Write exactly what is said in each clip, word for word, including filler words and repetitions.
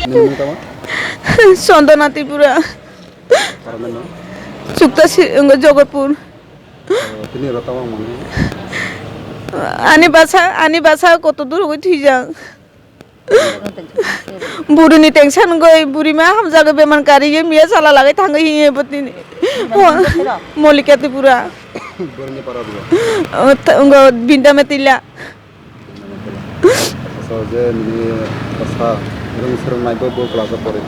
Nini tama? Sondona Tripura. Parame no? Chukta si, wngkha Jogorpur. Oh, tini ro tama mani? Ani basa, ani basa koto duro gwi thwijak. Burini tension goi, burima hamjagwi bemar kari ye miya chala lagwi thangwi hiye botini. Molika Tripura. Burini para dua. Oh, ta-, wngkha Binda Matila. So, je nini basa rung srung nai bo, bo class o pori?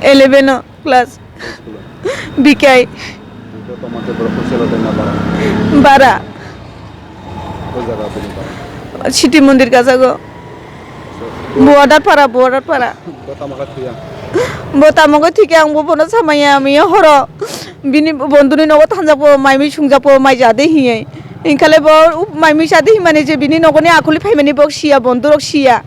Eleven o class. School o? B K I. Bo toma ke bro, kuselo de na bara? Bara. Ko jaga bini bara? City Mondir kajago. So, Buadar para, Buadar para. Bo tama kha thuya? Bo tamo khe thike ang bo bono samaya, miya horo. Bini bonduni nogo thangjak bo, mai mui sungjak bo, mai jade hiye. Inkhale bo mai mui jade himani je bini nogoni akhuli phaimani bo siya, bondurok siya.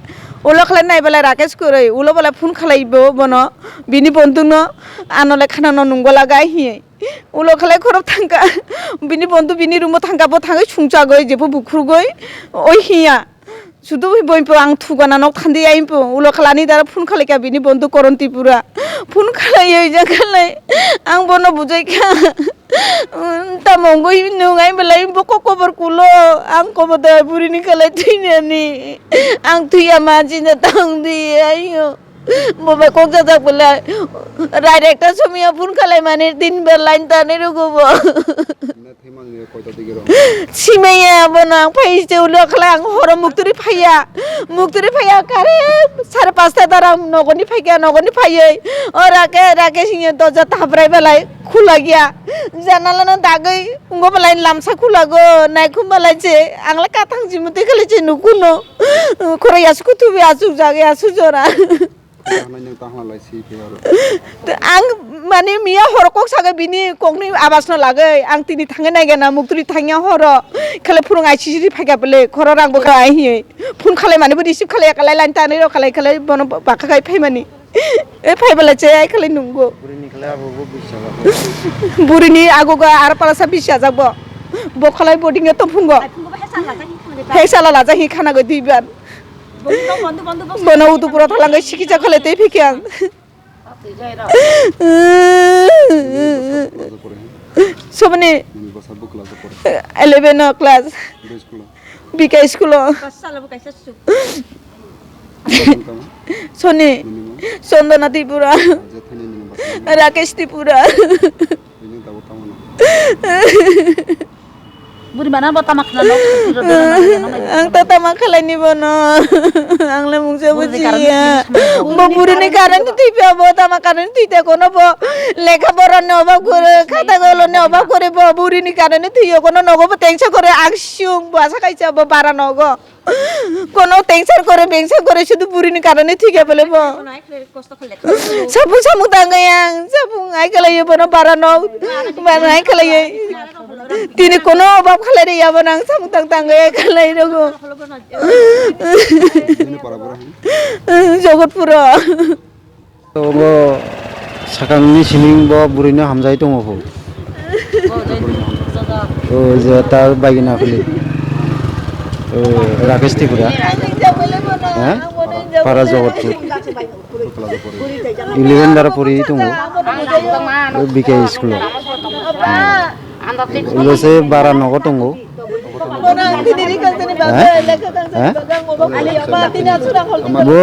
Ulo khlai nai belai Rakesh kwrwi, ulo belai phone khlai bo bono, bini bondukno ano le khana no nungbo lagai hiye. Ulo khlai khorok thangkha, bini bondu bini room o thangkha, bo thangwi sungchagwi, jebo bukhurgwi, oi hiya. Sudu bai po ang thugana nok thandi ai po, ulo khlani dara phone khlai kha bini bondu Koron Tripura. Phone khlai oi ja khlai, ang bono bujai kha. Tamo wngwi nung ai belai bo kok kobor kulo, ang kobo da burini khlai thwinani. Ang thwiya ma jina tang di ayo. Bo bai kok jajak belai. Rai rekta somiya phone khlai mani din belai tani rugo bo. Thwimani koita digi rong. Simaya bono ang phai se ulo khlai ang horo mukturi phaiya. Mukturi phaiya kare sare pasta dara nogoni phaikha nogoni phaiwi. O Rake, Rake singya doja tabrai belai khulagya. Janala no dagwi ngo belai lamsa khulago naikhum belai je ang le kathang jimute khlai je nukuno. Khoro yasku thubi asuk jage asu jora. Tahanai nwng tahanlai si phi aro. Ang mani miya horo kok sagai bini kokni abas no lagoi ang tini thangwi naigana mukturi thangya horo. Khale phurung I C C ri phaikha bwle khoro rang bwkha ai hiye. Phone khalai mani bo receive khalai khalai line tanwi rok khalai khalai bono bakha khai phaimani. E phai bwla che ai khalai nungo. Burini khalai abo bo bisajak. Burini ago ga ar palasa bisajak bo. Bo khalai boarding e tong phungo. Phai phungo bo hesa lajak hi khana goi. Hesa la lajak hi khana goi diban. Bono utu pura thalangwi sikisa khwlai tei phikhe ang. Soboni eleven o class. B K school o. Soni. Sondona Tripura. Rakesh Tripura. Buri mana bo tama khna nok. Ang ta tama khalai ni bono. Ang le mungsa bujiya. Bo buri ni karan tu tipi abo tama karan tu ite kono bo lekha boron ni obab kore khata golo ni obab kore bo buri ni karan tu yo kono nogo bo tengsa kore ang siung bo asa kaisa bo bara nogo. Kono tengsa kore bengsa kore sudu buri ni karan ni thik ya bole bo. Sapung samung tangwi ang, sapung ai khalaiyo bono bara nok, bara ai khalaiyo. Tini kono obab khalai rwya bono ang sapung tang tangwi ai khalai rwgo. Bini para bura hin? Jogotpuro. Obo sakangni sining bo bwrwino hamjai tongo pho. O je ta bagina phili. O Rakesh Tripura. Ha? Para Jogotpur. Eleven dara pori tongo. O B K school o. Ulo se bara nogo tongo. Ha? Ha? Bo,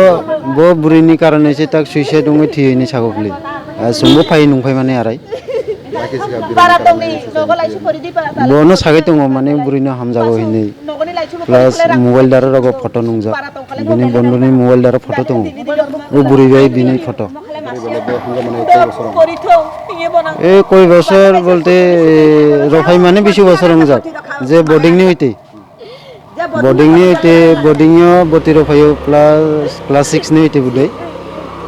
bo bwrwini karone se tak suicide wngwi thwiyani sago phili. Ah, chwngbo phai nungphai mani arai. Bono sagwi tongo mane bwrwino hamjago hinwi. Plus mobile dara rogo photo nungjak. Bini bondhuni mobile dara photo tongo. O bwrwi bai bini photo. E koi bosor bolte, e, rophai mane bisi bosor wngjak. Je boarding ni hoite. Boarding ni hoite, boarding yo boti rophaio class, class six ni hoite budai.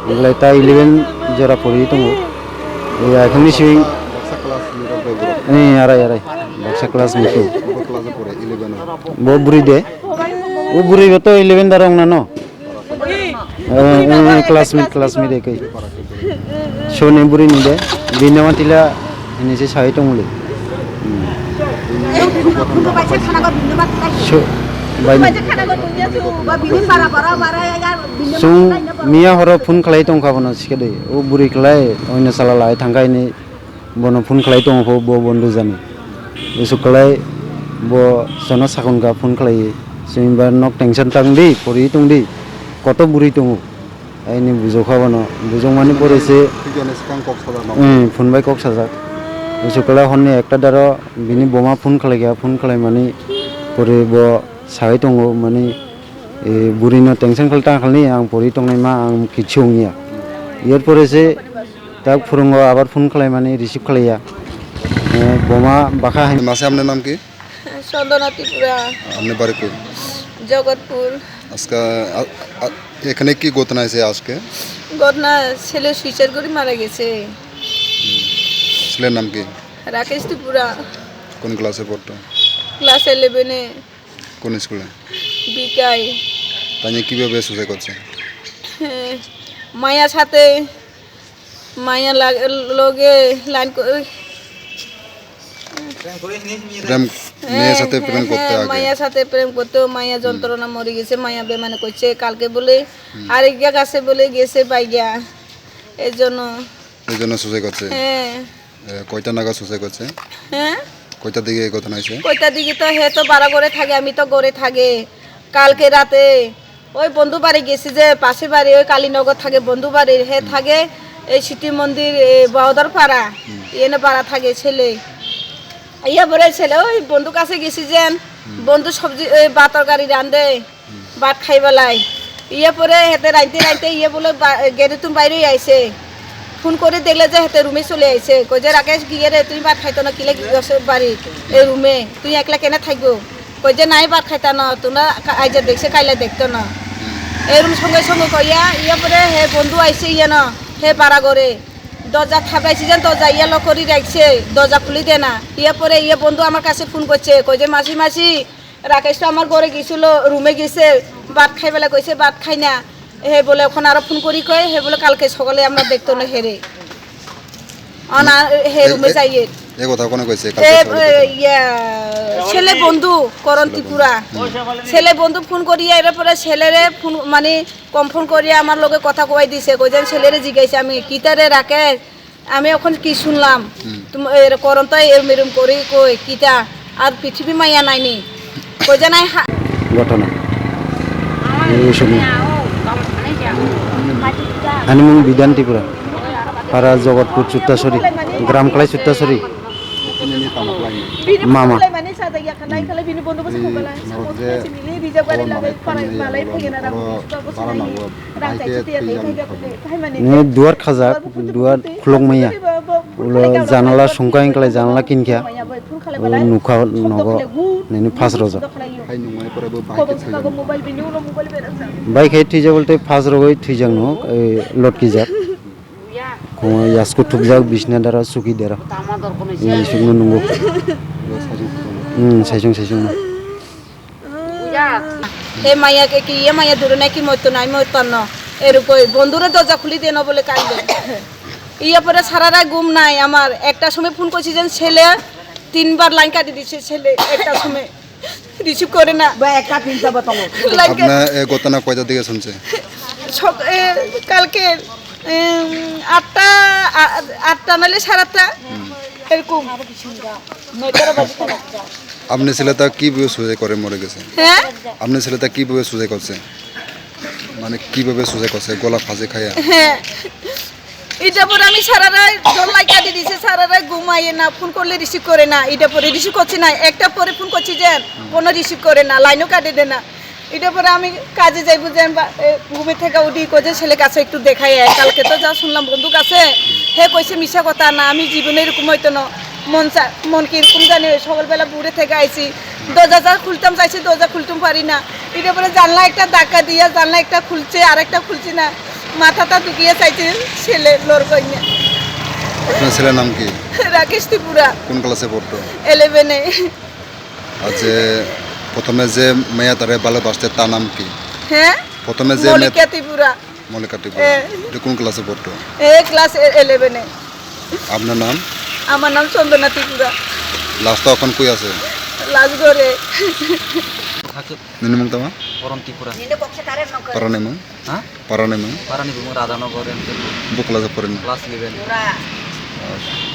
Belai ta eleven jora pori tongo. Ya, ekhon ni simi. Ni arai, arai. Baksa class ni tu. Bo bwrwi de. O bwrwi bo to eleven dara wng na no. Eh, eh, classmate, classmate ekai. Soni bwrwi ni de, bini wantila, ini se sai tongli. Hmm. Su-, bai-, chwng miya horo phone khlai tongkha bono sikhe de. O bwrwi khlai oino chala lai thangkha hwnwi bono phone khlai tongo pho bo bondo jani. Usuk khlai bo sono sakon kha phone khlai. Chwng ba nok tension tang di, pori tong di. Koto bwrwi tongo. Aini bujokha bono, bujokmani pore se, Phikjani swkang kok sajak ma. Hmm, phone bai kok sajak. Usuk kala honni ekta daro bini boma phone khlaikha, phone khlaimani pore bo sawi tongo, mani, e, bwrwino tension khlai ta khlani ang pori tongnai ma ang kichu wngya. Yer pore se tak phurungo abar phone khlaimani receive khlaiya. E, boma bakha hai. Mase apni nam ki? চন্দনা ত্রিপুরা। আপনি বাড়ি কই? জগৎপুর। আজকে আ-, আ-, এখানে কি ঘটনা হয়েছে আজকে? ঘটনা, ছেলে সুইসাইড করে মারা গেছে। ছেলের নাম কি? রাকেশ ত্রিপুরা। কোন ক্লাসে পড়তো? ক্লাস ইলেভেনে। কোন স্কুলে? বিকাই। তাই নিয়ে কিভাবে সুসাইড করছে? হ্যাঁ, মায়া সাথে মায়া লাগ-, লগে লাইন ক-, প্রেম, মেয়ের সাথে প্রেম করতে হ্যাঁ, আগে। মায়ার সাথে প্রেম করতো, মায়া যন্ত্রণা মরে গেছে, মায়া বেমানে করছে, কালকে বলে হুম। আরেক জায়গা আছে বলে গেছে বাইগা, এর জন্য। এই জন্য সুসাইড করছে? হ্যাঁ। এ, কয়টা নাগাদ সুসাইড করছে? হ্যাঁ? কয়টার দিকে এই ঘটনা হয়েছে? কয়টার দিকে তো হে তো বারা ঘরে থাকে, আমি তো ঘরে থাকে। কালকে রাতে ওই বন্ধু বাড়ি গেছি যে পাশে বাড়ি, ওই কালীনগর থাকে বন্ধু বাড়ি, হে হুম। থাকে এই স্মৃতি মন্দির, এ, বহদরপাড়া, হুম। এনে বারা থাকে ছেলে। ইয়া পরে ছেলে ওই বন্ধু কাছে গেছি যেন, হুম। বন্ধু সবজি, ওই ভাতর গাড়ি রান্ধে, হুম। ভাত খাইবালাই। ইয়া পরে হেতে রাইতে রাইতে ইয়ে বলে বা-, গেটে তুমি বাইরে আইছে। ফোন করে দেখলে যে হেতে রুমে চলে আইছে। কই যে, "রাকেশ, গিয়ে রে, তুই ভাত খাইতো না, কিলে কি করছো বাড়ি? এই রুমে, তুই একলা কেনে থাকবো?" কই যে, "নাই, ভাত খাইতা না, তোমরা কা-, আইজা দেখছে, কাইলে দেখতো না।" এরম সঙ্গে সঙ্গে কইয়া, ইয়া পরে হে বন্ধু আইছে, ইয়ে না, হে বারা ঘরে। দরজা থাপড়াইছে যে, দরজা ইয়া লক করে রাখছে, দরজা খুলি দে না। ইয়া পরে ইয়ে বন্ধু আমার কাছে ফোন করছে, কই যে, "মাসি, মাসি, রাকেশ তো আমার ঘরে গেছিল, রুমে গেছে, ভাত খাইবেলা কইছে, ভাত খাই না।" হে বলে, "এখন আরো ফোন করি কয়," হে বলে, "কালকে সকালে আমরা দেখতো না হেরে।" অনা হে এ, রুমে এ, যাইয়ে। এ কথা কোনে কইছে? এ, কালকে সকালে এ, দেখো। ইয়া, ছেলে বন্ধু, করণ ছেলে বন্ধু। ত্রিপুরা। হুম। ছেলে বন্ধু ফোন করিয়া, এর পরে ছেলেরে ফোন, মানে, কম ফোন করিয়া আমার লগে কথা কওয়াই দিছে, কই যেন ছেলেরে জিগাইছে আমি, "কিতারে রাকেশ?" আমি এখন কি শুনলাম? হুম। তুম-, এর-, করণ তো এরম এরম করে কই, কিতা? আর পৃথিবী মাইয়া নাইনি? কই যে নাই হা- ঘটনা। এই সময়। Ani mung Bidan Tripura. Para Jagatpur Chuttasori. Gram Kalai Chuttasori. Mama. Ni duar khajak, duar khulok maya. Ulo janala sungka hinklai janala kinkha. Ulo nukha nogo nini phas rojak. Bai khai thwijak bolte phas rogoi thwijak no, eh, lotkijak. Khungo yasku thukjak bisna dara suki dara. Ini sukno nungo. Hmm, saisung saisung. He maya ke ki, ye maya dure na ki moito nai moito no. Erukoi bondure dorja khuli de no bole kaile. Iya pore sara rai gum nai amar. Ekta somoy phone korchi jen sele, tinbar line kati dise sele, ekta somoy receive kore na. Ba ekta tinta ba tongo. Line ka- আপনি এই ঘটনা কয়টা দিকে শুনছে? সক-, এ, কালকে, এম, আটটা, আ-, আটটা নাহলে সাড়ে আটটা, এরকম। নয়টা বাজে। আপনি ছেলেটা কিভাবে সুজে করে মরে গেছে? হ্যাঁ? আপনি ছেলেটা কিভাবে সুজে করছে? মানে কিভাবে সুজে করছে? গলা ফাঁসে খাইয়া? হ্যাঁ। এটা পরে আমি সারা রাত ডর লাইট কাটি দিছে, সারা রাত ঘুমাইয়ে না, ফোন করলে রিসিভ করে না। এটা পরে রিসিভ করছে না, একটা পরে ফোন করছি যে কোনো রিসিভ করে না, লাইনও কাটে দেয় না। এটা পরে আমি কাজে যাইবো যে আমি বা-, এ, ঘুমে থেকে উঠি কই যে ছেলে কাছে একটু দেখাই আয়। কালকে তো যা শুনলাম বন্ধু কাছে, হে কইছে মিছা কথা না, আমি জীবনে এরকম হইতো না। মন চা-, মন কিরকম জানি ওই সকালবেলা বুড়ে থেকে আইছি, দরজা যা খুলতাম চাইছি, দরজা খুলতাম পারি না। এটা পরে জানলা একটা ধাক্কা দিয়া জানলা একটা খুলছে, আর একটা খুলছে না। মাথাটা ঢুকিয়ে চাইছে ছেলে লড়কইনে। আপনার ছেলের নাম কি? রাকেশ ত্রিপুরা। কোন ক্লাসে পড়তো? ইলেভেনে। আর যে প্রথমে যে মেয়ে তারে ভালোবাসতে, তার নাম কি? হ্যাঁ? প্রথমে যে মেয়ে মল্লিকা ত্রিপুরা। মল্লিকা ত্রিপুরা। হ্যাঁ। এটা কোন ক্লাসে পড়তো? এ ক্লাস এ-, ইলেভেনে। আপনার নাম? আমার নাম চন্দনা ত্রিপুরা। লাশটা এখন কই আছে? Last gore. Nini mung tamo? Porom Tripura. Parani mung? Ha? Parani mung? Parani bumung Radhanagar M K. Bo class o porino? Class eleven.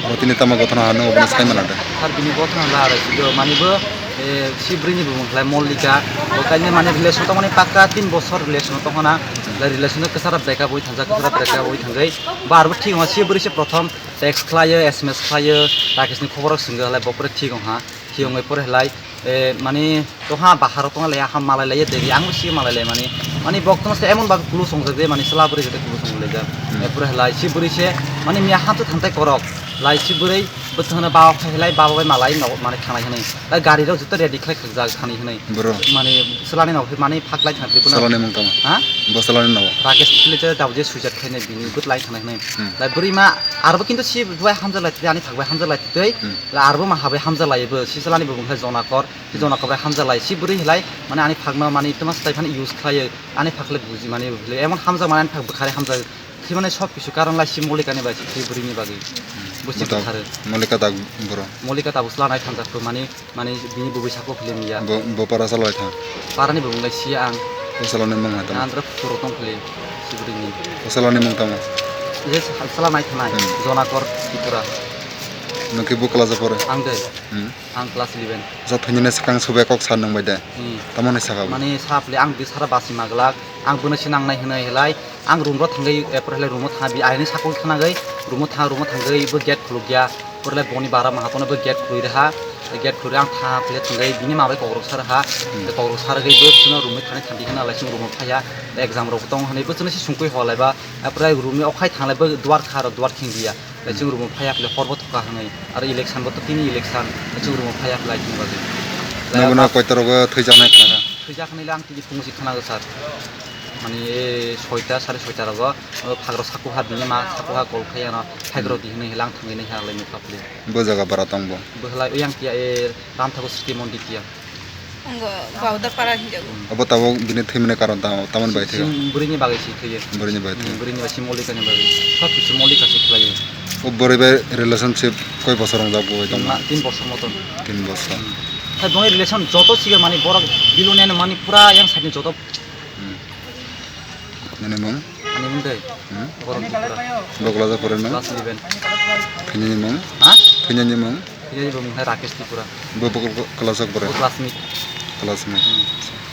Aro tini tamo gothona hano obono sai mana da? Sir, bini gothona la arai sido, mani bo, eh, si bwrwini bumung khlai Mollika. Bo kaini mani relation to mani pakka tin bosor relation to hona. Lai relation to kesara break up oi thangja, kesara break up oi thangwi. Bar bo thik ma si bwrwi se prothom text khlaio, S M S khlaio, Rakesh ni khobor swngwi halai bo pore thik ha. Thik ongwi pore halai, eh, mani to ha bahar tong le ha malai lai deri ang si malai lai mani. Mani bok tong se emon ba close ong jak de mani sala bwrwi jete close ong lai jak. Hmm. E pore halai si bwrwi se mani miya ham to thantai korok. Lai si bwrwi bwthana ba khai halai ba bai malai no mani thanai hinwi. Gari rok joto ready khlai khakjak thani hinwi. Bro. Mani selani no mani phaklai thang twi bono. Selani mung tamo? Ha? Bo selani no. Rakesh Philip je dabo je suicide khainai bini but lai thang hinwi. Hmm. Lai bwrwi ma arbo kintu si bai hamjak lai twi ani phak bai hamjak lai twi. Hmm. Lai arbo ma habai hamjak lai bo si selani bo bung khe Jonakor. Si Jonakor bai hamjak lai si bwrwi hilai mani ani phak no mani tuma style phano use khlai ani phak le buji mani emon hamjak mani ani phak bwkhari hamjak. Thwimani sob kisu karon lai si Mollika ni bai si thwi bwrwi ni bagwi. Hmm. Bo si Bo to bwkhari. Mollika da bro. Mollika tabuk sela nai thangjak to mani. Mani bini bwbwi sako film ya. Bo, bo para salai thang. Parani bwbwi lai siya ang. Bo salani mung hai tamo? Andro puro tong phili sibrini. Bo salani mung tamo? Yes, sala nai thanai. Hmm. Jonakor Tripura. Nokhi bo class o pore? Ang dei. Hmm. Ang class eleven. Joto nini swkang subai kok sa nung bai de. Hmm. Tamo ni saka bo? Mani sa phili ang bisara basi maglak. Ang bono sinang nai hinai hilai. Ang room ro thangwi, eh, pore le room o thang, bi aini sakol khna gwi, room o thang, room o thangwi bo gate khuluk ya. Pore le boni bara maha tono bo gate khului rwha. Gate khului ang tha phile thangwi bini ma bai kokrok sa rwha. Hmm. Kokrok sa rwgwi bo chwngno room o thani thanti khna lai chwng room o phaiya. Exam rok tong hwnwi bo chwngno se sungkui hor lai ba. Eh, pore room ni okhai thang lai bo duar kha ro duar khing diya. Lai chwng room o phaiya phile hor bo thoka hwnwi. Aro election bo to tini election. Chwng room o phaiya lai chwng bagwi. Nogo no koito rogo thwijaknai khna kha. Thwijak hinwi le ang tini phungo si khwnago sir. Mani, eh, soita, sare soita rogo, o phagrok saku ha bini ma saku ha call khai ano, phagrok di hinwi hilang thangwi nai halai nukha phili. Bo jaga bara tong bo? Bo halai oyang kiya, eh, Ramthakur Sriti Mondir kiya. Ango Baudar Para hinjago. Abo tabuk bini thwimani karon tamo, tamoni bai thwiyo? Chwng bwrwini bagwi si thwiyo. Bwrwini bai thwiyo? Hmm, bwrwini bai si Mollika ni bagwi. Sob kisu Mollika si khlaiyo. O bwrwi bai relationship koi bosor wngjak bo bai tongma? Tin ma-, tin bosor moton. Tin bosor. Hmm. Hai boni relation joto siga mani borok bilonian mani pura yang side ni joto Hmm. Nini mung? Ani mung dei. Hmm? Borok Tripura. Bo class o pore no? Class eleven. Phini ni mung? Ha? Phini ni mung? Phini ni bo mung hai Rakesh Tripura. Bo, bo class o pore? Bo classmate. Classmate. Hmm.